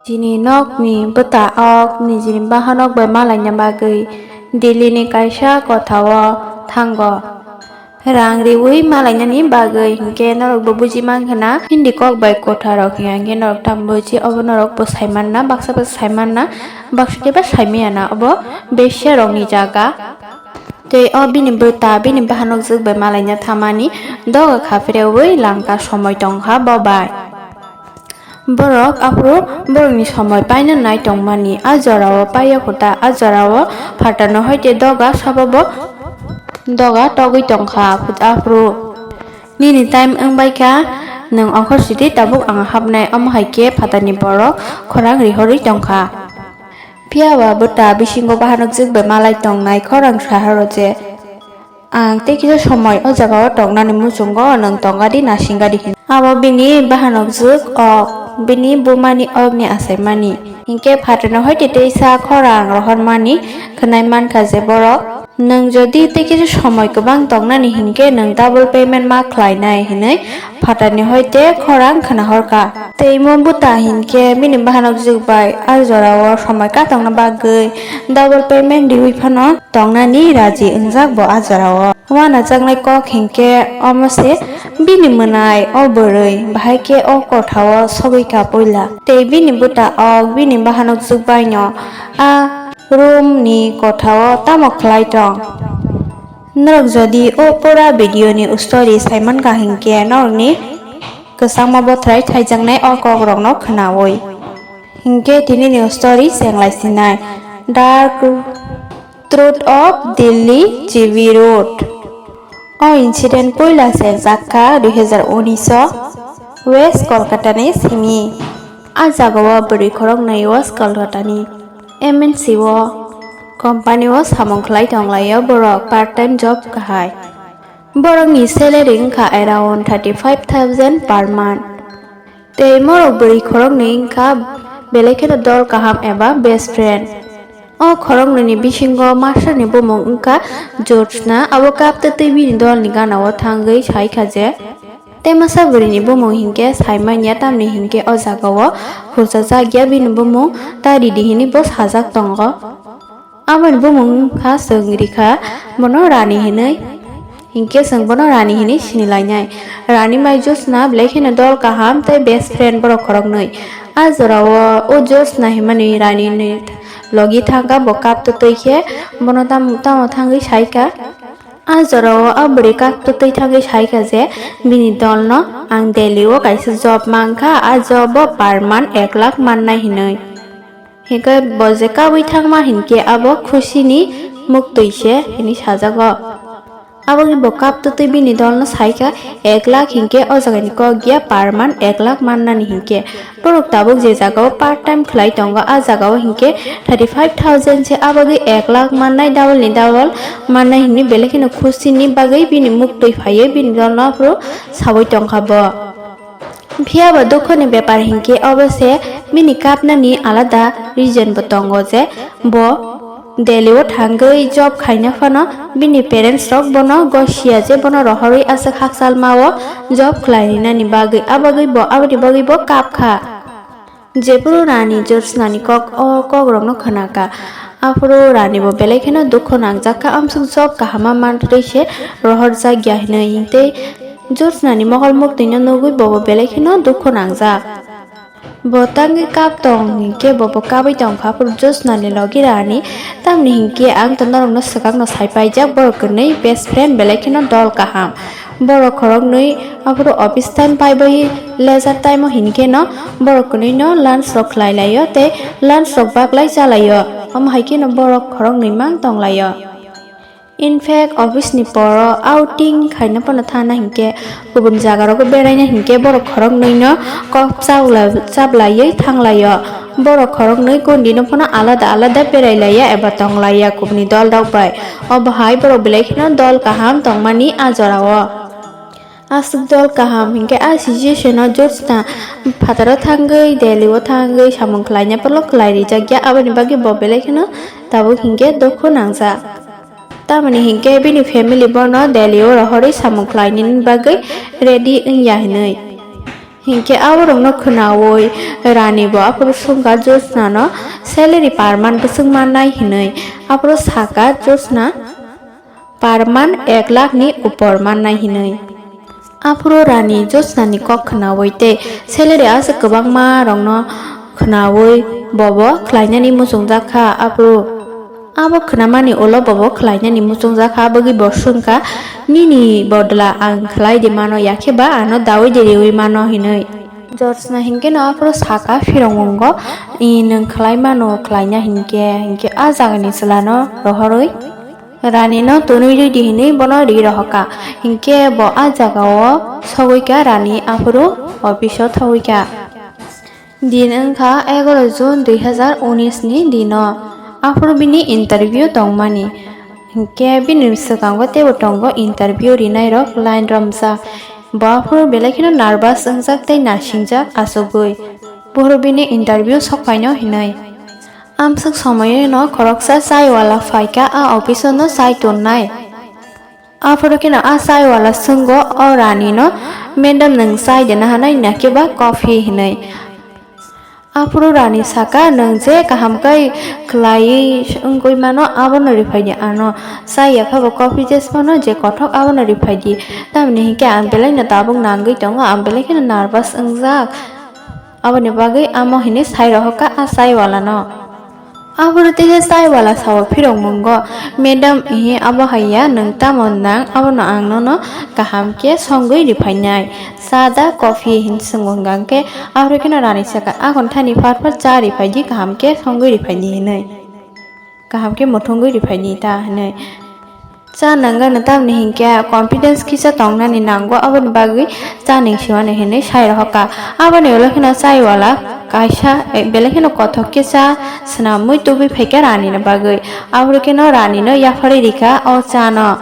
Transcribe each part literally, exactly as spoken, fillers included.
Nijini nokni bwta ok nijini bahanok bai malaina bagwi Delhi ni kaisa kothao thango. Rang riwi malainani bagwi hinkhe norokbo buji mankha na Hindi kok bai kotha rok hinkhe norok tamo buji obo norokbo saimanna baksa baksa saimanna baksa khe ba saimaya na obo besiya rokni jaga. Tei o bini bwta bini bahanok jwk bai malaina thamani doga kha phrewi langka somoi tongkha bo bai. Borok aphuru borokni somoi paina nai tongmani, a jorao paiya khuta, a jorao phatarno hoite doga sabo bo doga togwi tongkha aphuru. Nini time wngbaikha, nwng ongkhor sidi tabuk ang hapnai, omo hai khe phatarni borok khorang rihorwi tongkha. Phiya ba bwta bisingo bahanok jwk bai malai tongnai khorang saharo je, ang tei kisa somoi o jagao tongnani muchungo nwng tongadi nasinggadi hin. Abo bini bahanok jwk ok, bini bumani okni achaimani. Hinkhe phatarno hoite teisa khorang rohormani khwnai mankha je borok, nwng jodi tei kisa somoi kwbang tongnani hinkhe nwng double payment ma khlainai hinwi phatarni hoite khorang khwnahorkha. Tei imo bwta hinkhe bini bahanok jwk bai a jorao somoi katongna bagwi double payment riwi phano tongnani raji wngjak bo a jorao. Uanajaknai kok hinkhe omo se bini mwnai o bwrwi, bahai khe o kothao sogwi kha puila. Tei bini bwta ok bini bahanok jwk baino a room ni kothao tamo khlai tong. Norok jodi o pura video ni story saimankha hinkhe norokni kwchangma bothrai thaijaknai o kokrokno khwnaui. Hinkhe tinini story chenglai sinai. Dark Truth of Delhi G B Road. O incident puila chengjak kha dui hazar unis o West Kolkata ni simi. A jagao bwrwi khoroknwi West Kolkata ni M N C o company o samung khlai tonglaio borok part time job kahai. Borokni salary wngkha around thirty five thousand per month. Tei morok bwrwi khoroknwi wngkha belai kheno dol kaham eba best friend. O khoroknwini bisingo master ni bumung wngkha Jyotsna, abo kaptwi twi bini dolni ganao thangwi saikha je, tei masa bwrwini bumung hinkhe saimanya, tamni hinkhe o jagao khurchajak ya bini bumung ta ridi hinwi bo sajak tongo. Aboni bumung wngkha chwng rikha bono Rani hinwi. Hinkhe chwng bono Rani hinwi sinilainai. Rani bai Jyotsna belai kheno dol kaham tei best friend borok khoroknwi. A jorao o Jyotsna himani Rani ni logi thangkha, bo kaptwi twi khe bono tam-, tamo thangwi saikha. A jorao a bwrwi kaptwi twi thangwi saikha je bini dolno, "Ang Delhi o kaisa job mankha, a job o per month ek lakh mannai," hinwi. Hinkhe bo je kabwi thangma hinkhe abo khusini muktwi se hinwi sajago. Aboni bo kaptwi twi bini dolno saikha, "Ek lakh hinkhe o jagani kok ya, per month ek lakh mannani hinkhe. Borok tabuk je jagao part time khlai tongo, a jagao hinkhe thirty five thousand se, abagwi ek lakh mannai double ni double mannai," hinwi belai kheno khusini bagwi bini muktwi phaiwi bini dolno aphuru sawi tongkha bo. Phiya ba dukhoni bepar hinkhe obo se bini kapnani alada reason bo tongo je bo Delhi o thangwi job khaina phano bini parents rok bono gosiya je bono rohorwi aswk hakchalma o job khlainani bagwi, abagwi bo, aboni bagwi bo kap kha. Jephuru Rani Jyotsna ni kok o kok rokno khwnakha, aphuru Rani bo belai kheno dukhu nangjak kha, amsuk job kahama mantwi se rohorjak ya hinwi tei Jyotsna ni mokol muktwi no nugwi bobo belai kheno dukhu nangjak. Bo tangwi kap tong hinkhe bobo kabwi tongkha, aphuru Jyotsna ni logi Rani, tamni hinkhe ang to norokno swkang no sai paijak, borok kwnwi best friend belai kheno dol kaham. Borok khoroknwi aphuru office time pai bai leisure time o hinkhe no borok kwnwi no lunch rok khlai laio tei lunch rok baklai cha laio. Omo hai kheno borok khoroknwi mang tong laio. In fact, office ni poro outing khaina phano thana hinkhe, kubun jaga rogo beraina hinkhe borok khoroknwi no kok chapla-, chaplaiwi thang laio. Borok khoroknwi kundi no phano alada alada berai laiya eba tong laiya kubuni dol rok bai. Obo hai borok belai kheno dol kaham tongmani a jorao. Aswk dol kaham hinkhe a situation o Jyotsna phataro thangwi, Delhi o thangwi samung khlaina phano khlai rijak ya, aboni bagwi bo belai kheno tabuk hinkhe dukhu nangjak. Tamoni hinkhe bini family bono Delhi o rohorwi samung khlainani bagwi ready wngya hinwi. Hinkhe aborokno khwnaui Rani bo aphuru swngkha Jyotsna no salary per month bwswk mannai hinwi. Aphuru sakha Jyotsna per month ek lakh ni upor mannai hinwi. Aphuru Rani Jyotsna ni kok khwnaui tei salary aswk kwbangma rokno khwnaui bobo khlainani muchungjak kha. Aphuru abo khwnamani ulo bobo khlainani muchungjak kha, bwgwi bo swngkha, "Nini bodla ang khlai di mano, yakhe ba ano daui de riui mano," hinwi. Jyotsna hinkhe no aphuru sakha phirongmungo, "I nwng khlai mano, khlaina hinkhe, hinkhe a jagani chwlano rohorwi Rani no tonwi ridi," hinwi bono ri rohorkha. Hinkhe bo a jagao sogwi kha, Rani aphuru office o thogwi kha. Din wngkha egaro June dui hazar unis ni dino. Aphuru bini interview tongmani. Hinkhe bini swkango teibo tongo interview rinai rok line romjak. Bo aphuru belai kheno nervous wngjak tei nasingjak achugwi. Buphuru bini interview sokphaino hinwi. Amswk somoyeno khoroksa chai wala phaikha a office o no chai tonnai. Aphuru kheno a chai wala swngo o Rani no, "Madam, nwng chai de nahanai na khe ba coffee?" hinwi. Aphuru Rani saka, "Nwng je kaham kai khlaiwi wngwi mano, abono riphaidi ano. Chai ya kha bo coffee je phano je kothok, abono riphaidi. Tamni hinkhe ang belai no tabuk nangwi tongo, ang belai kheno nervous wngjak." Aboni bagwi amo hinwi sai rohorkha a chai wala no. Aphuru teisa chai wala sao phirok mungo, "Madam, ihi abo hai ya, nwng tamo nang, abono ang nono kaham khe songwi riphainai. Cha da, coffee?" hin swngo hwnkha khe, aphuru kheno Rani sakha, "A ghonthani phar phar cha riphaidi, kaham khe songwi riphaidi," hinwi. "Kaham khe muthungwi riphaidi ta," hinwi. Cha nangano tamni hinkhe confidence kisa tongnani nango, aboni bagwi cha ningsimano hinwi sai rohorkha. Aboni ulo kheno chai wala kaisa, eh, belai kheno kothok khe cha swnamwi tubui phaikha Rani ni bagwi. Aphuru kheno Rani no yapharwi rikha o cha no.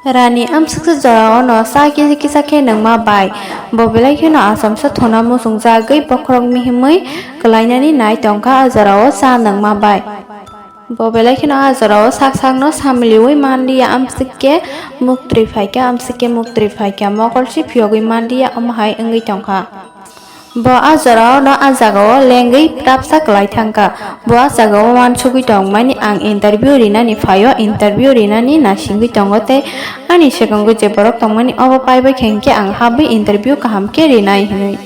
Rani amswksa jora o no cha kisa kisa khe nungma bai. Bo belai kheno achomsa thuna muchungjagwi bokhorok mihimwi kwlainani nai tongkha o jora o cha nungma bai. Bo belai kheno a jorao sak sakno samliui manliya, amswk khe muktwi phaikha, amswk khe muktwi phaikha, mokol se phiyogwi manliya, omo hai wngwi tongkha. Bo a jorao no a jagao lengwi prapsa kwlai thangkha. Bo a jagao uansugwi tongmani, "Ang interview rinani phaio, interview rinani nasingwi tongo tei ani swkango je borok tongmani obo paibai khe hinkhe ang habwi interview kaham khe rinai," hinwi.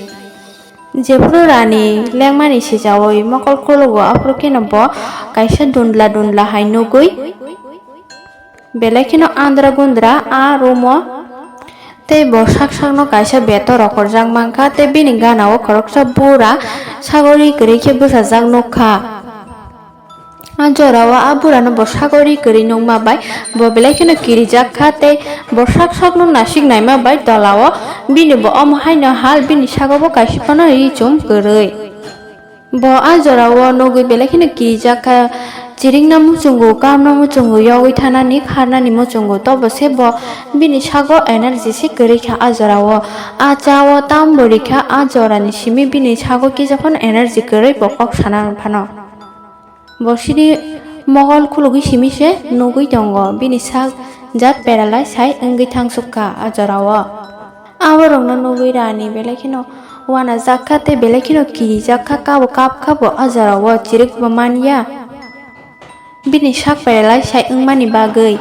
Jephuru Rani lengmani sijaui mokol khulugo, aphuru kheno bo kaisa dundla dundla hai nugui, belai kheno andra gundra a room o. Tei bo sak sakno kaisa beto rokorjak mankha, tei bini gana o khoroksa bura sagori kwrwi khe bwsajak nukha. A jorao a burano bo sagori kwrwi nukma bai bo belai kheno kirijak kha tei bo sak sakno nasik naima bai tolao bini bo omo haino hal bini sago bo kaisa phano ri chum kwrwi. Bo a jorao nugui belai kheno kirijak kha, chirikna muchungo, kamna muchungo, yogwi thanani, kharnani muchungo, tobo se bo bini sago energy se kwrwi kha a jorao. A chao tambo rikha a jorani simi bini sago kisa phano energy kwrwi bo kok sana phano. Bo sini mokol khulugwi simi se nugui tongo, bini sak jat paralyze hai wngwi thangsuk kha a jorao. Aborokno nugui Rani belai kheno uanajak kha tei belai kheno kirijak kha, kabo kap kha bo a jorao, chirik bo man ya bini sak paralyze hai wngmani bagwi.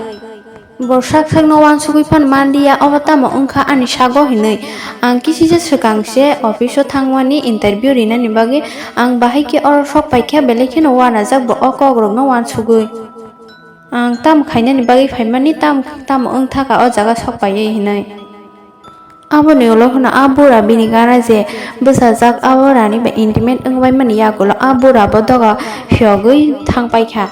Bo sak sakno uansugui phano man liya, obo tamo wngkha ani sago hinwi. Ang kisisa swkang se office o thangmani interview rinani bagwi, ang bahai khe oro sok paikha, belai kheno uanajak bo o kokrokno uansugui. Ang tamo khainani bagwi phaimani, tam-, tamo wngthaka o jaga sok paiwi hinwi. Aboni ulo kheno a bura bini gana je bwsajak, abo Rani bai intimate wngbaimani yagulo a bura bo doga phiyogwi thangpaikha.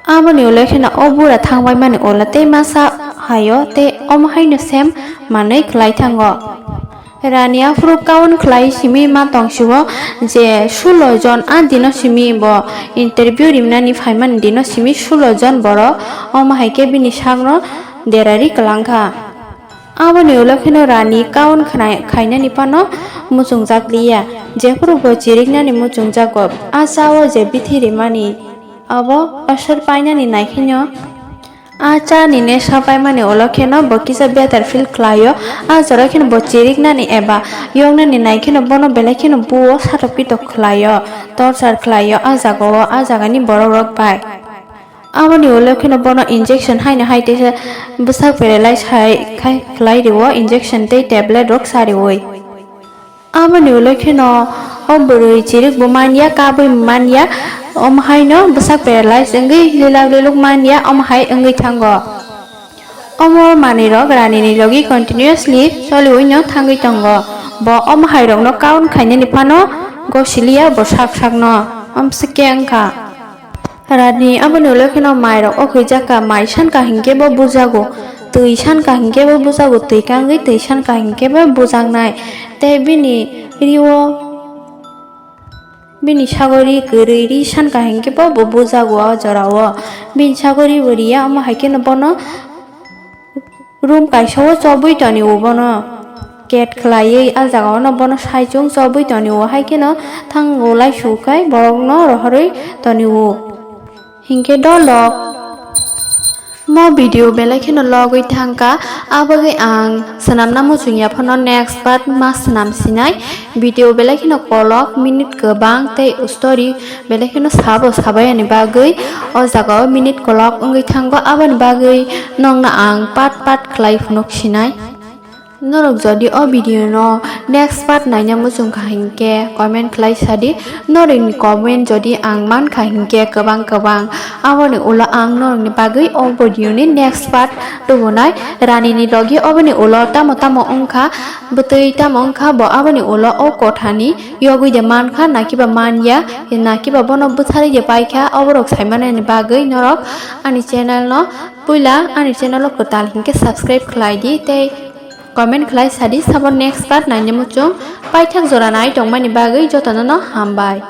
Aboni ulo kheno o bura thangbaimani ulo tei masa haio tei omo haino sem manwi kwlai thango. Rani aphuru kaun khlai simi ma tong sio je sulo jon a dino simi bo interview rimnani phaimani dino simi sulo jon borok omo hai khe bini sakno derari kwlangkha. Aboni ulo kheno Rani kaun khnai-, khainani phano muchungjak liya. Jephuru bo chiriknani muchungjago, a chao je bithi rimani, abo aswr painani naikheno A cha ni nesha paimani ulo kheno bo kisa better feel khlaio. A jora kheno bo chiriknani eba yoknani nai kheno bono belai kheno buo satok pitok khlaio, torture khlaio a jagao, a jagani borok rok bai. Aboni ulo kheno bono injection haino hai teisa bwsak paralyze hai khai khlai rio, injection tei tablet rok sa rioi. Aboni ulo kheno o bwrwi chirik bo manya, kabwi manya, omo haino bwsak paralyze wngwi lilak liluk manya, omo hai wngwi thango. Omo manwi rok rani ni logi continuously choliwi no thangwi tongo. Bo omo hai rok no count khainani phano gosiliya bo sak sak no. Omo se khe wngkha. Rani aboni ulo kheno mai rok o khuijak kha, mai san kha hinkhe bo bujago, twi san kha hinkhe bo bujago, twi kangwi twi san kha hinkhe bo bujaknai. Tei bini rio, bini sagori kwrwi ri san kha hinkhe bo bo bujago o jorao. Bini sagori bo riya, omo hai kheno bono room kaisa o chobwi toni o bono. Ket khlaiwi a jaga o no bono saichung chobwi toni o, hai kheno thango lai su khai borok no rohorwi toni o. Hinkhe dolok mo video belai kheno logwi thangkha, abagwi ang swnamna muchungya phano next part ma swnam sinai. Video belai kheno kolok, minute kwbang tei story belai kheno sabo sabai ani bagwi o jaga o minute kolok wngwi thango, aboni bagwi nokno ang part part khlai phunuk sinai. Norok jodi o video no next part naina muchung kha hinkhe comment khlai sadi, norok ni comment jodi ang man kha hinkhe kwbang kwbang, aboni ulo ang norok ni bagwi o video ni next part tubunai. Rani ni logi oboni ulo tamo tamo wngkha, bwtwi tamo wngkha bo aboni ulo o kothani yogwi de mankha, nakiba manya, nakiba bono bwtharwi de paikha, oborok saimanani bagwi norok ani channel no puila ani channel o kwtal hinkhe subscribe khlai di tei comment khlai sadi, sabo next part naina muchung. Paithak jora nai tongmani bagwi jotono no hambai.